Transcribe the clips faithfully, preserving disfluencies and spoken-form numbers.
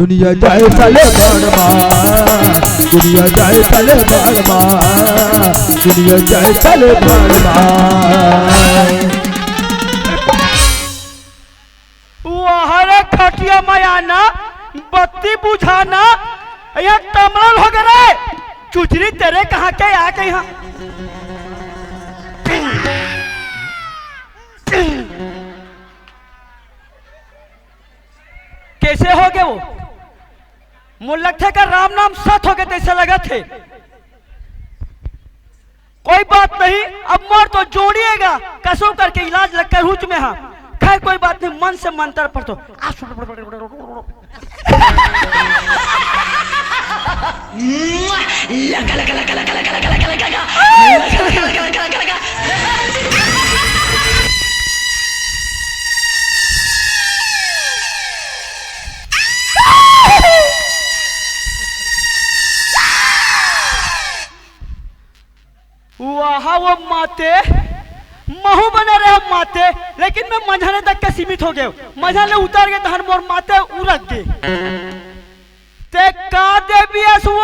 दुनिया जाए साले भाड़ मा, दुनिया जाए साले भाड़ मा, दुनिया जाए साले भाड़ मा। वाह रे खटिया मयाना, बत्ती बुझाना, ये टमरल हो गए रे। चुचरी तेरे कहाँ के आ गई हाँ? कैसे हो गए वो? मोर लगथे का राम नाम सत हो गए तैसे लगत हे। कोई बात नहीं, अब मोर तो जोड़िएगा, कसम करके इलाज लग कर हुच में हाँ। खैर कोई बात नहीं, मन से मंत्र पढ़ दो। वाह वो माते, महू बने रहे माते, लेकिन मैं मझाने तक के सीमित हो गए। मझाने उतार के तहन मोर माते उरक गए। ते का देबी अस वो?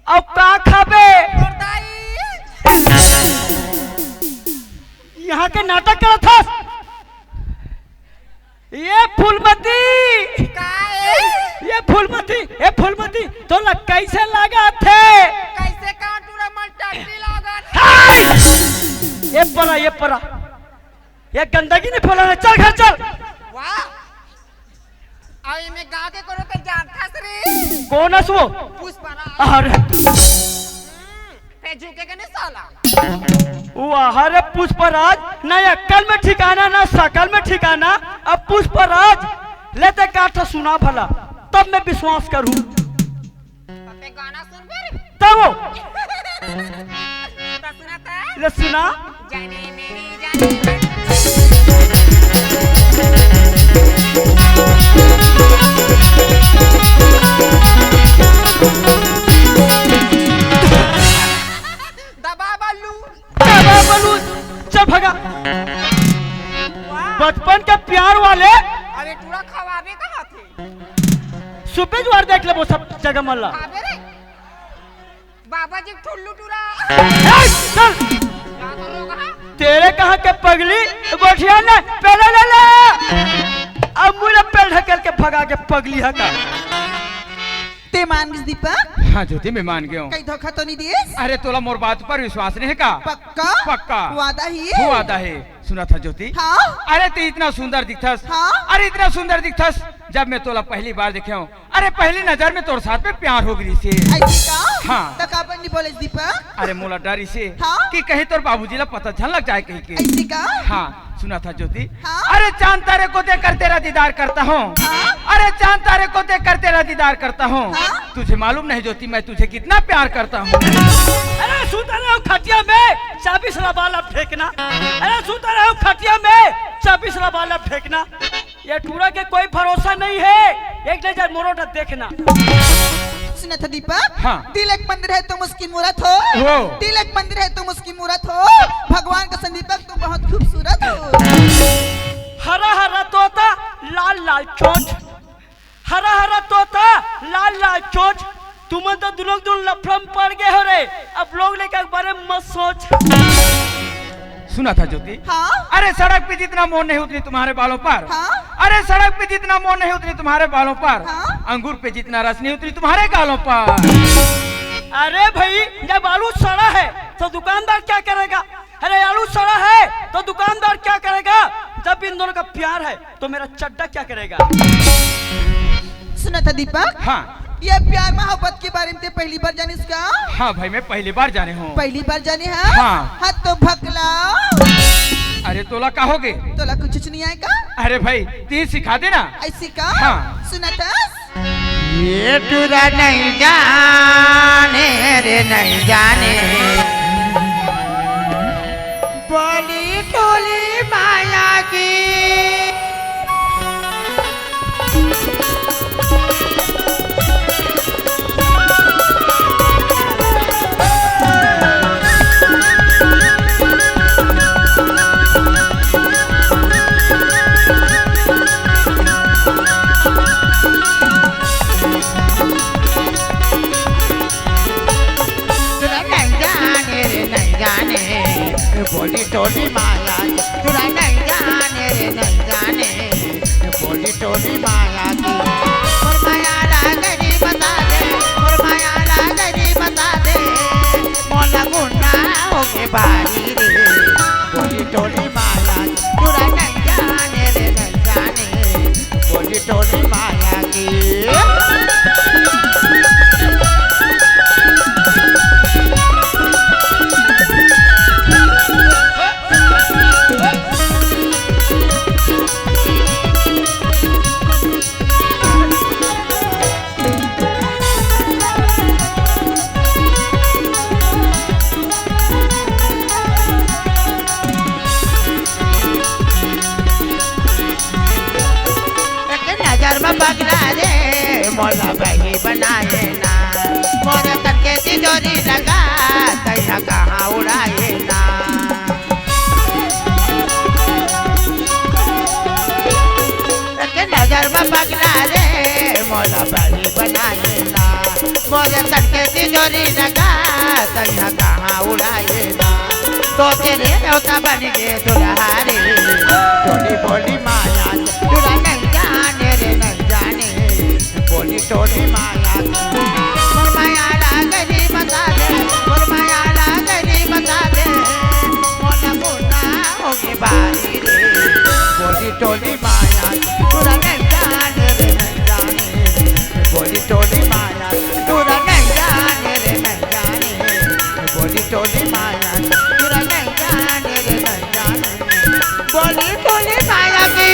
अब का खाबे? यहाँ के नाटक करत हस। ये फूलमती, का ए? ये फूलमती, ए फूलमती, तोला कैसे लागत हे? कैसे काटू रे मन टट्टी लागत? हाय! ये परा, ये परा, ये गंदगी नहीं फैलाना, चल घर चल। वाह, अब इमे गाँव के कोनो तो जानथस रे। कौन हस वो? पुष्पराज। अरे। हम्म, ते झुकेगा नहीं साला। वाह रे पुष्पराज, ना अक्ल में ठिकाना, ना शकल में ठिकाना। अब पुष्पराज लेते काठ सुना भला, तब मैं विश्वास करूँ। ते गाना सुनबे रे। तब वो। तो सुना तो। ले सुना। जाने मेरी जाने। दबा बल्लू। दबा बल्लू। चल भगा। वाह। बचपन के प्यार वाले। अरे टूरा खवाबे कहाँ थे? सुबे जुआर देख लेबो सब जगह मल्ला। खवाबे रे। बाबा जी ठुल्लू टूरा। ए, चल। का करोगा? तेरे कहाँ के पगली? गोठिया ने पहले ले ले। अब मुझे पेल ढकेल के भगा के पगली है का? ते मान गिस दीपक? हाँ ज्योति, मैं मान गया हूँ। कहीं धोखा तो नहीं दिस? अरे तोला मोर बात पर विश्वास नहीं है का? पक्का? पक्का। वादा ही? वादा है। सुना था ज्योति? हाँ? अरे ते इतना सुंदर दिखथस। हाँ? अरे इतना सुंदर दिखथस। जब मैं तोला पहली बार देखे हूँ, अरे पहली नजर में तोर साथ में प्यार हो गई से। ऐसी का? हाँ। त काबर नहीं बोले दीपक? अरे मोला डर इसे हाँ? कि कहीं तोर बाबूजी ला पता झन लग जाए कहीं के। ऐसी का? हाँ, सुना था ज्योति। हाँ? अरे चांद तारे को देखकर तेरा दीदार करता हूँ। हाँ? अरे चांद तारे को देखकर तेरा दीदार करता हूँ। हाँ? तुझे मालूम नहीं ज्योति, मैं तुझे कितना प्यार करता हूँ। अरे सुता रहो खटिया में, चाबीस ला बाल अब फेंकना। अरे सुता रहो खटिया में, चाबीस ला बाल अब फेंकना। ये टूरा के कोई भरोसा नहीं है, एक नजर मोरोटा देखना। सुना था दीपक? हाँ। दिल एक मंदिर है, तुम उसकी मूरत हो। हो। दिल एक मंदिर है, तुम उसकी मूरत हो। भगवान का संदीपक, तुम बहुत खूबसूरत हो। हरा हरा तोता, लाल लाल चोंच। हरा हरा तोता, लाल लाल चोंच। तुमन तो दुनों दुन लफड़ा में पड़ गए हो रे। अब लोग लेकर बारे में मत सोच। सुना था ज्योति? हाँ? अरे सड़क पे जितना मोर नहीं उतनी तुम्हारे बालों पर। हाँ? अरे सड़क पे जितना मोर नहीं उतनी तुम्हारे बालों पर। हाँ? अंगूर पे जितना रस नहीं उतनी तुम्हारे गालों पर। अरे भाई, जब आलू सड़ा है तो दुकानदार क्या करेगा? अरे आलू सड़ा है तो दुकानदार क्या करेगा? जब इन दोनों का प्यार है तो मेरा चड्डा क्या करेगा? सुना था दीपक? हाँ। ये प्यार मोहब्बत के बारे में ते पहली बार जानिस का? हाँ भाई, मैं पहली बार जाने हूँ। पहली बार जाने हैं? हाँ। हाँ तो भकला। अरे तोला का हो गे? तोला कुछ नहीं आएगा? अरे भाई, ते सिखा देना। ऐसी का? हाँ। सुना था? ये टूरा नहीं जाने रे, नहीं जाने। बोली टोली माया की। टोली टोली माया की, टूरा नहीं जाने रे, नहीं जाने। टोली टोली माया की, मोर माया ला गरी बता दे, मोर माया ला गरी बता दे, मोला गुंडा होके बारी रे। टोली टोली माया की, टूरा नहीं जाने रे, नहीं जाने। टोली टोली माया की। एक नजर में पगला रे, मोला बही बनाए ना। मोर तन के तिजोरी लगा, तैया कहाँ उड़ाए ना। एक नजर में पगला रे, मोला बही बनाए ना। मोर तन के तिजोरी लगा, तैया कहाँ उड़ाए ना। तो तेरे होता बन के दुल्हा रे, टोली टोली माया, टूरा नहीं जाने रे, नहीं जाने। टोली टोली माया, मोर माया ला गरी बता दे, मोर माया ला गरी बता दे, मोला गुंडा होके बारी रे। टोली टोली माया, टूरा नहीं जाने रे, नहीं जाने। टोली टोली माया, टूरा नहीं जाने रे, नहीं जाने। टोली टोली माया, टूरा नहीं जाने रे, नहीं जाने। टोली टोली माया की।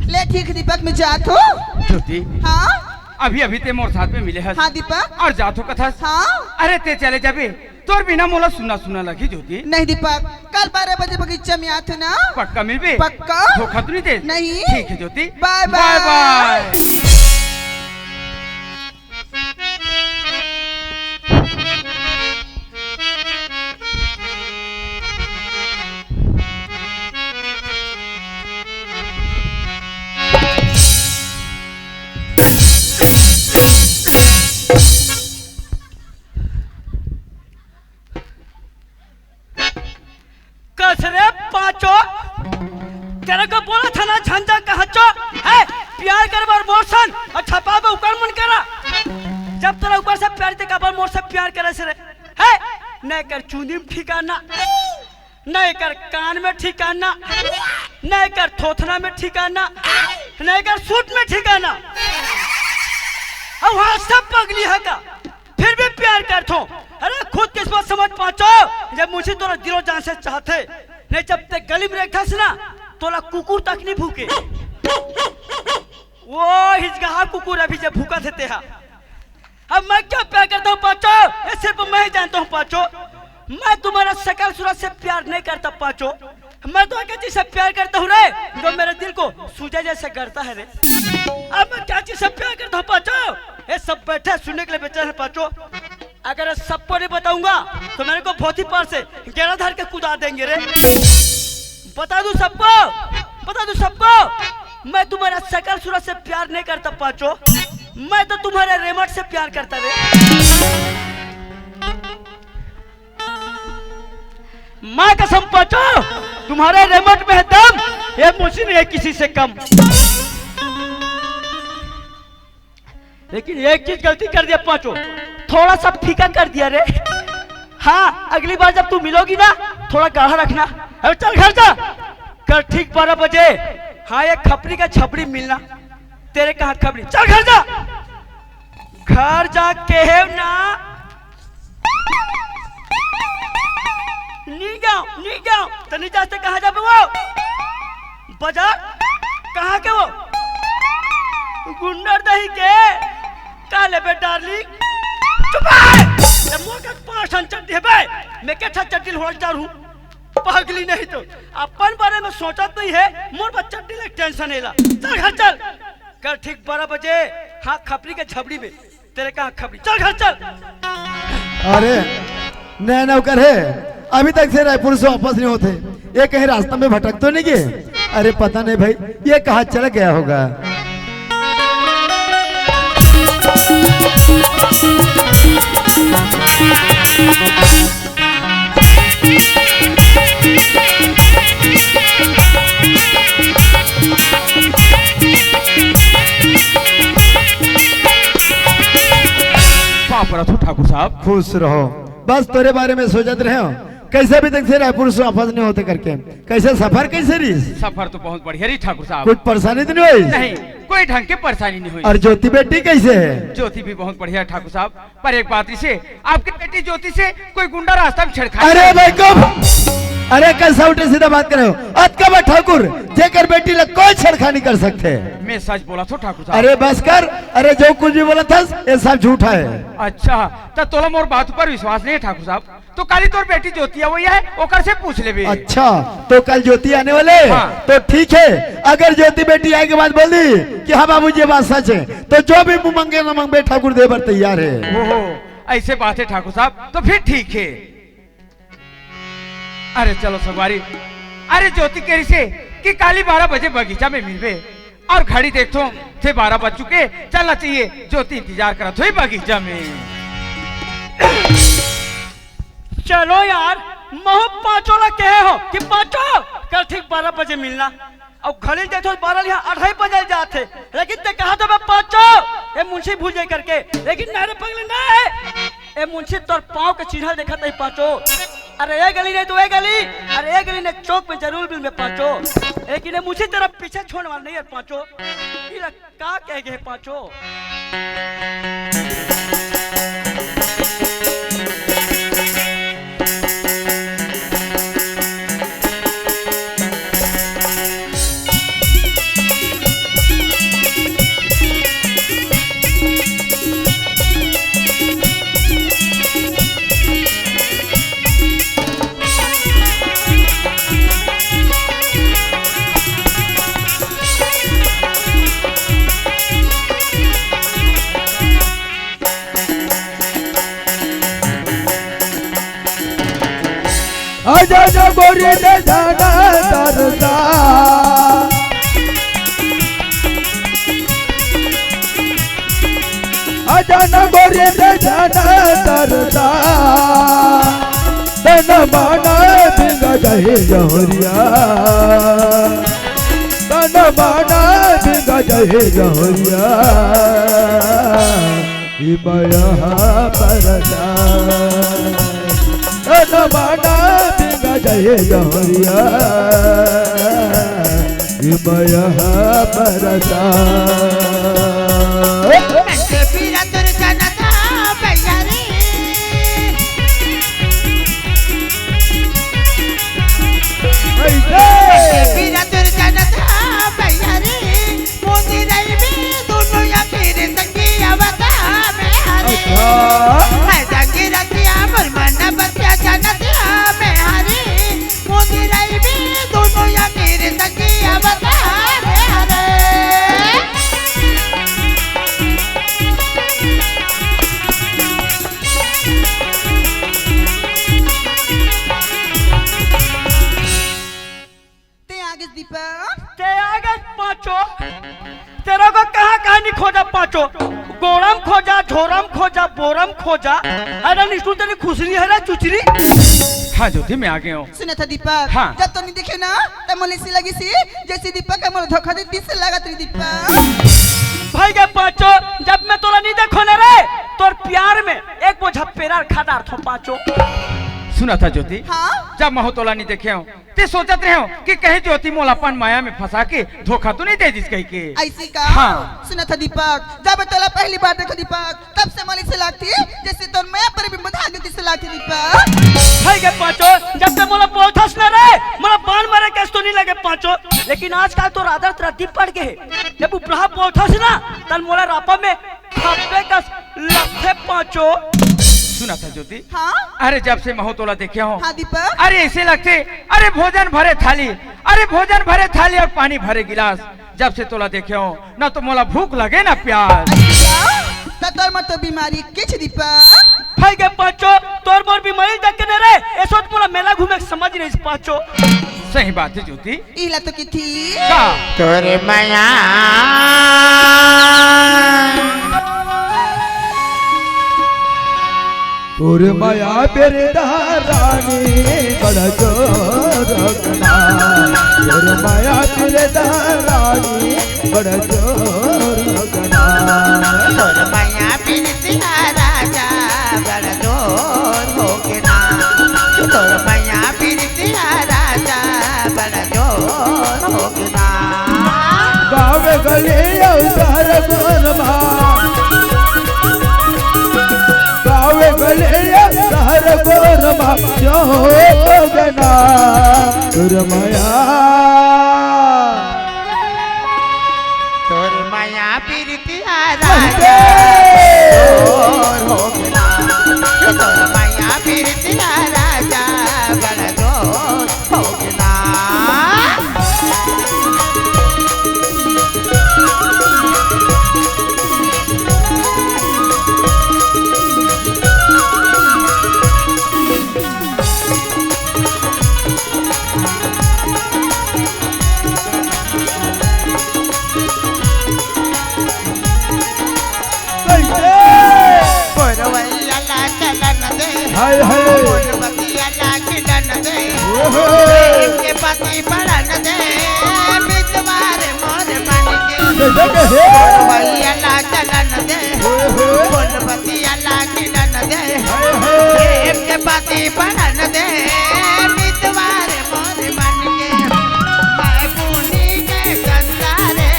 ले ठीक दीपक, मैं जात हूँ। ज्योति, हाँ? अभी अभी ते मोर साथ में मिले हस। हाँ दीपक। और जात हो कथस। हाँ। अरे ते चले जाबे, तोर बिना मोला सुना सुना लगही ज्योति। नहीं दीपक, कल बारह बजे बगीचा में आत हूँ ना। पक्का मिलबे? पक्का। धोखा तो नहीं दे? नहीं। ठीक है ज्योति। बाय बाय। बाय बाय। कस रे पांचो, तेरे को बोला था ना झंझा कहाचो, है प्यार कर बर मोर सन और छपा बे उकर मन करा। जब तेरा ऊपर से प्यार ते काबर मोर से प्यार करे से रे, है न एकर चुंदी में ठिकाना, न एकर कान में ठिकाना, न एकर थोथना में ठिकाना, न एकर सूट में ठिकाना। अब हाँ सब पगली है का? फिर भी प्यार करथो। अरे खुद किस्मत समझ पांचो, जब मुझे तोला दिलो जान से चाहथे, नहीं जब ते गली में रेखा से ना, तोला कुकुर तक नहीं भूके। वो हिजगहा कुकुर अभी जब भूका थे तेहा। अब मैं क्या प्यार करता हूँ पांचो, ये सिर्फ मैं ही जानता हूँ पांचो। मैं तुम्हारा शकल सूरत से प्यार नहीं करता पांचो। मैं तो एक चीज से प्यार करता हूँ रे, जो मेरे दिल को सूजा जैसे गढ़ता है रे। अब मैं क्या चीज से प्यार करता हूँ पांचो? ये सब बैठे सुनने के लिए बेचैन है पांचो। अगर ये सबको नहीं बताऊंगा तो मेरे को भोती पार से गेड़ा धर के कुदा देंगे रे। बता दूं सबको, बता दूं सबको, मैं तुम्हारा शकल सूरत से प्यार नहीं करता पांचो, मैं तो तुम्हारे रेमट से प्यार करता रे। माँ कसम पांचो, तुम्हारे रेमट में है दम, ये मुझसे नहीं है किसी से कम। लेकिन एक चीज गलती कर दिया पांचो, थोड़ा सा फीका कर दिया रे। हाँ, अगली बार जब तू मिलोगी ना, थोड़ा गाढ़ा रखना। अबे चल घर जा। कल ठीक बारह बजे, हाँ, ये खपरी का छपरी मिलना। तेरे कहाँ खपरी? चल घर जा। घर जा केहेव ना। नी जाओ, नी जाओ। तो नी जाते कहाँ जाबे वो? बाजार? कहाँ के वो? गुंडर दही के। का लेबे डार्लिंग? चुप है। ये मोर के पाँच ठन चड्डी है बे। मैं के ठा चड्डी होल चार हूँ। पागली नहीं तो अपन बारे में सोचत नहीं है। मोर बस चड्डी ले टेंशन हेला। चल घर चल। कल ठीक बारह बजे, हाँ, खपरी के झबड़ी में। तेरे कहाँ खपरी? चल घर चल। अरे, नया नौकर है, अभी तक से रायपुर से वापस नहीं होते। ये कहीं रास्ता में भटक तो नहीं गए? अरे, पता नहीं भाई, ये कहाँ चला गया होगा। परत हो ठाकुर साहब। खुश रहो। बस तोरे बारे में सोचत रहे हो, कैसे अभी तक से रायपुर से वापस नहीं होते करके, कैसे सफर कैसे रही? सफर तो बहुत बढ़िया रही ठाकुर साहब। कुछ परेशानी तो नहीं हुई? नहीं, कोई ढंग के परेशानी नहीं हुई। और ज्योति बेटी कैसे है? ज्योति भी बहुत बढ़िया है ठाकुर साहब, पर एक बात इसे, आपकी बेटी ज्योति से कोई गुंडा रास्ता में छेड़खानी अरे भाई, कब? अरे, कैसा उल्टे सीधा बात करे हो? अतका बा ठाकुर, जेकर बेटी ला कोई छेड़खानी कर सकते हैं। मैं सच बोला था ठाकुर साहब। अरे बस कर, अरे जो कुछ भी बोला था, ये सब झूठा है। अच्छा, तो तोला मोर बात पर विश्वास नहीं है ठाकुर साहब, तो काली तोर बेटी ज्योति आवइया है, ओकर से पूछ लेबे। अच्छा, तो कल ज्योति आने वाले हैं? हाँ। तो ठीक है, अगर ज्योति बेटी आए के बाद बोल दी कि हाँ बाबूजी, ये बात सच है, तो जो भी मुँह मंगे न मंगबे, ठाकुर दे बर तैयार है। ओहो, ऐसे बात है ठाकुर साहब, तो फिर ठीक है। अरे चलो संगवारी, अरे ज्योति कहिसे कि काली बारह बजे बगीचा में मिलबे, और घड़ी देखथों ते बारह बज चुके, चलना चाहिए, ज्योति इंतजार करत होही बगीचा में। चलो यार, महूँ पाँचों ला कहे हो कि पाँचों कल ठीक बारह बजे मिलना, अउ घड़ी देखथों बारह ले अढ़ाई बजल जात हे, लेकिन ते कहा तो मैं पाँचों, ए मुंशी भूल जाए करके, लेकिन नहीं रे पगले, नहीं। ए मुंशी, तोर पाँव के चिन्हा देखत नहीं पाँचों। अरे ए गली नहीं तो ए गली, अरे ए गली नहीं चौक में जरूर मिलबे पाँचों। लेकिन ए मुंशी तेरा पीछे छोड़ने वाला नहीं है पाँचों। इला का कह गए पाँचों? आजा ना गोरी दे जाना दरदा। आजा ना गोरी दे जाना दरदा। तन माना बिंगा जाहे जहरिया। तन माना बिंगा जाहे जहरिया। ई मया परदा। तन माना बिंगा जाहे जहरिया। ई मया परदा। नंदे पीरा तोर जनता भैया रे। ऐसे। नंदे पीरा तोर जनता भैया रे। मोदी रही भी दोनों या फिर संगी अवता में हरे। अच्छा। है संगी रतिया मोर मन बतिया जनतिया में हरे। मोदी रही भी दोनों या फिर संगी अवता में हरे। ते आगे दीपक। ते आगे पाँचों। तेरा को कहाँ कहाँ नहीं खोजा पाँचों? गोड़म खोजा, झोरम खोजा, बोरम खोजा। अरे निष्ठुर तेरी खुसरी है रे चुचरी। हाँ ज्योति, मैं आ गया हूँ। सुना था दीपक, हाँ। जब तो नहीं देखे ना, तब मोला ऐसी लगी सी, जैसे दीपक है मोला धोखा दे, दिस लागत रही दीपक। भाई के पाँचों, जब मैं तोला नहीं देखो ना रे, तोर प्यार में एक बोझा पेरार खा डारथों पाँचों। सुना था ज्योति, हाँ? जब महूँ तोला नहीं देखे हूँ, ते सोचत रहे हो कि कहीं ज्योति मोला अपन माया में फंसा के धोखा तो नहीं दे दिस कही के। ऐसी का? हाँ। सुना था दीपक, जब तोला पहली बार देखो दीपक, तब से मोला ऐसे लागती जैसे तोर माया पर भी मुधा देती से लागती दीपक। भाई के पाँचों, जब ते मोला बोलथस ना रे, मोला बाण मारे कस तो नहीं लगे पाँचों, लेकिन आजकल तोर आदत रद्दी पड़ गए। जब उपरहा बोलथस ना, तन मोला रापा में खप्पे कस लगथे पाँचों। सुना था ज्योति, हाँ? अरे जब से महूँ तोला देखे हूँ, हाँ दीपक। अरे ऐसे लगथे, अरे भोजन भरे थाली, अरे भोजन भरे थाली और पानी भरे गिलास। जब से तोला देखे हूँ, ना तो मोला भूख लगे ना प्यास। अच्छा, त तोर में तो बीमारी किछ दीपक। भाई के पाँचों, तोर मोर बीमारी देख के न रे, ए सोच मोला मेला घूमे के समझ नहीं पाँचों। सही बात है ज्योति। इला तो की थी। का? तोरे माया। तोरे माया बिरदा रानी बड़ा जोर कना। तोरे माया बिरदा रानी बड़ा जोर कना। तोरे माया बिरदा राजा। जो हो जना तोर मया। तोर मया पीरतिया राजा, तोर हो गे ना। तोर मया पीरतिया राजा, बड़ा जोर हो गे ना। कैसे? बोरवैया ला चलन दे, हाय, हाय। बोरबतिया ला खिलन दे, ओहो। प्रेम के पाती पड़न दे, मितवा रे मोर मन के। जैसे कहे। बोरवैया ला चलन दे, ओहो। बोरबतिया ला खिलन दे, हाय, हाय। प्रेम के पाती पड़न दे, मितवा रे मोर मन के। मैं पुनी के चंदा रे,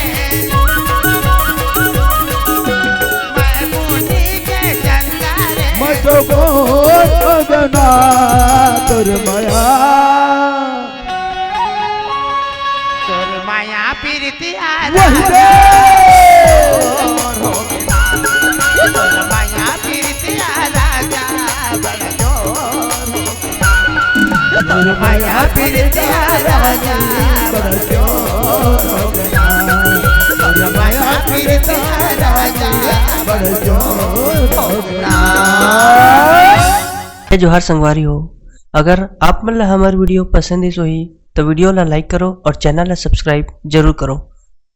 मैं पुनी के चंदा रे। मैं तो बहुत जना तोर मया। तोर मया पीरतिया वही राजा। रे। तोर मया पीरतिया राजा, बड़ा जोर हो गे ना। तोर मया पीरतिया राजा, बड़ा जोर हो गे ना। तोर मया पीरतिया राजा, बड़ा जोर हो गे ना। जय जोहार संगवारी हो, अगर आप मन ला हमर video पसंद आइस होही, तो video ला like करो और channel ला subscribe जरूर करो।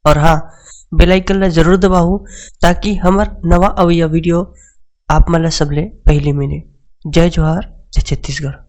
और हाँ, bell icon ला जरूर दबाओ, ताकि हमर नवा अवइया video आप मन ला सबले पहली मिले। जय जोहार, जय छत्तीसगढ़।